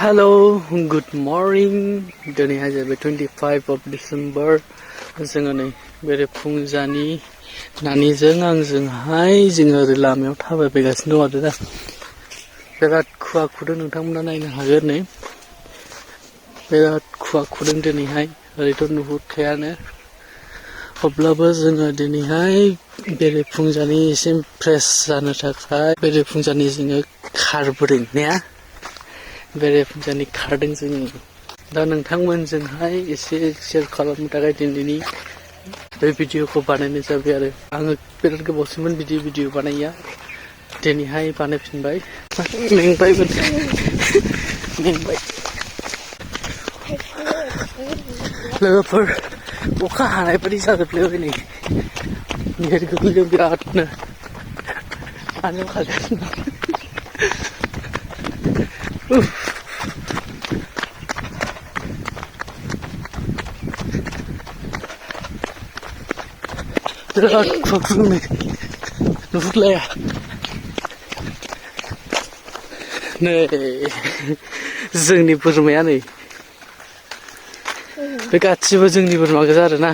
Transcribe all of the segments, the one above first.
Hello, good morning. दिनैहाय जाबाय 25 of December. जोङो नै बेरेफुंजानि नानिजों आंजोंहाय जोङो ओरै लामायाव थाबायबायगासिनो दं आरोना। बिराद खुवा खुदों, नोंथांमोना नायनो हागोन नै। बिराद खुवा खुदों दिनैहाय, ओरैथ' नुहुरखायानो। अब्लाबो जोङो दिनैहाय बेरेफुंजानि एसे फ्रेश जानो थाखाय बेरेफुंजानि जोङो खारबोदों ने। बेरेफुंजानि खारदों जोङो। दा नोंथांमोनजोंहाय एसे शेयार खालामनो थाखाय दिनैनि बे भिडिअखौ बानायनाय जाबाय आरो आङो बिराद गोबावसैमोन बिदि भिडिअ बानायैया। दिनैहाय बानायफिनबाय। मेंबायबो मेंबाय। लोगोफोर अखा हानाय बायदि जाजोबलायबाय नै। नेट गोग्लैदों बिरादनो। आनो खारगासिनो दं। बिराद खुवा खुदों नै, नुहुरलाया। नै जोंनि बोरमाया नै, बे गासिबो जोंनि बोरमा गोजा आरोना।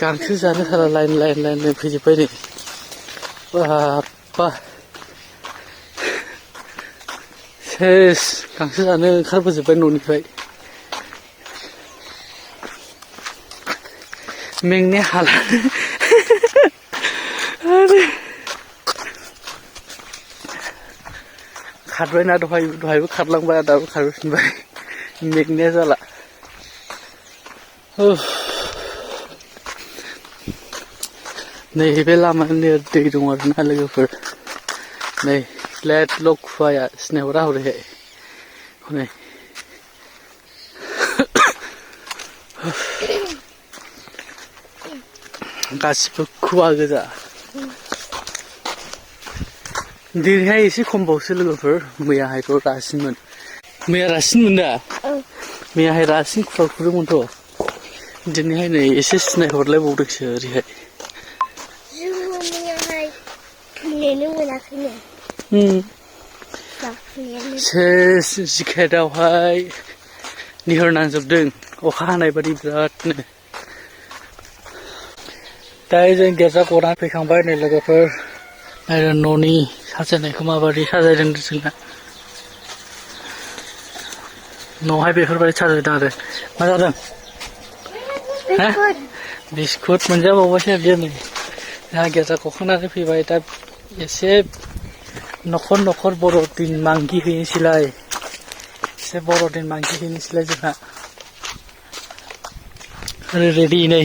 गांसो जानो सारा लाइन फैजोब्बाय नै। बाप्पा सेस गांसो जानो ओंखारबोजोब्बाय न'निफ्राय। मेंनाया हाला। खारबायना दहायबो खारलांबाय, दाबो खारबोफिनबाय। मेंनाया जाला। नैबे लामानि दै दं आरोना लोगोफोर। नै लेट ल' खुवाया सिनायहरा हरैहाय हनै। गासिबो खुवा गोजा। दिनैहाय एसे खमबावसो लोगोफोर, मैयाहायथ' रासिनमोन। मैया रासिनमोन दा? मैयाहाय रासिन खुवा खुदोंमोनथ'। दिनैहाय नै एसे सिनायहरलायबावदोंसो ओरैहाय। जोङो मैयाहाय फैनोनो मोनाखैनो। सेस जिकेटआवहाय निहोर नांजोबदों, अखा हानाय बादि बिरादनो। दायो जों गिर्जा गनानै फैखांबाय नै लोगोफोर। आरो न'नि साजायनायखौ माबादि साजायदों जोंना। न'आवहाय बेफोरबायदि साजायदों आरो। मा जादों? बिस्कुट मोनजाबावबायसो बियो नै। जोंहा गिर्जा गखांनानै फैबाय, दा एसे न'खर बर'दिन मांगि हैनोसैलाय। एसे बर'दिन मांगि हैनोसैलाय जोंहा। रेडि नै।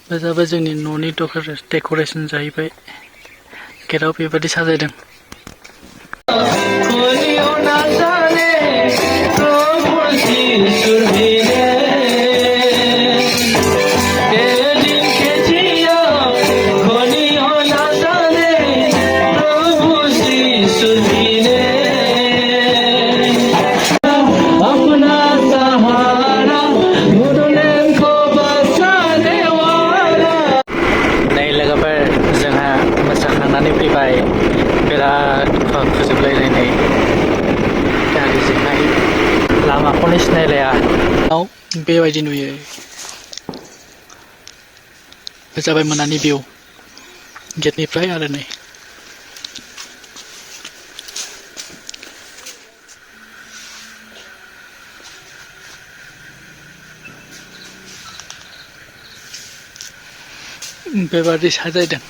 बे जाबाय जोंनि न'नि डेक'रेसन जाहैबाय। गेटआव बेबायदि साजायदों। फैबाय बिराद खुवा खोजोबलायनाय गारिजोंहाय लामाखौनो सिनायलाया। बेबायदि नुयो। बे जाबाय मोनानि भिउ गेटनिफ्राय आरो नै। बेबादि साजायदों।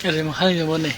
ओरै मोखांजोंबो नै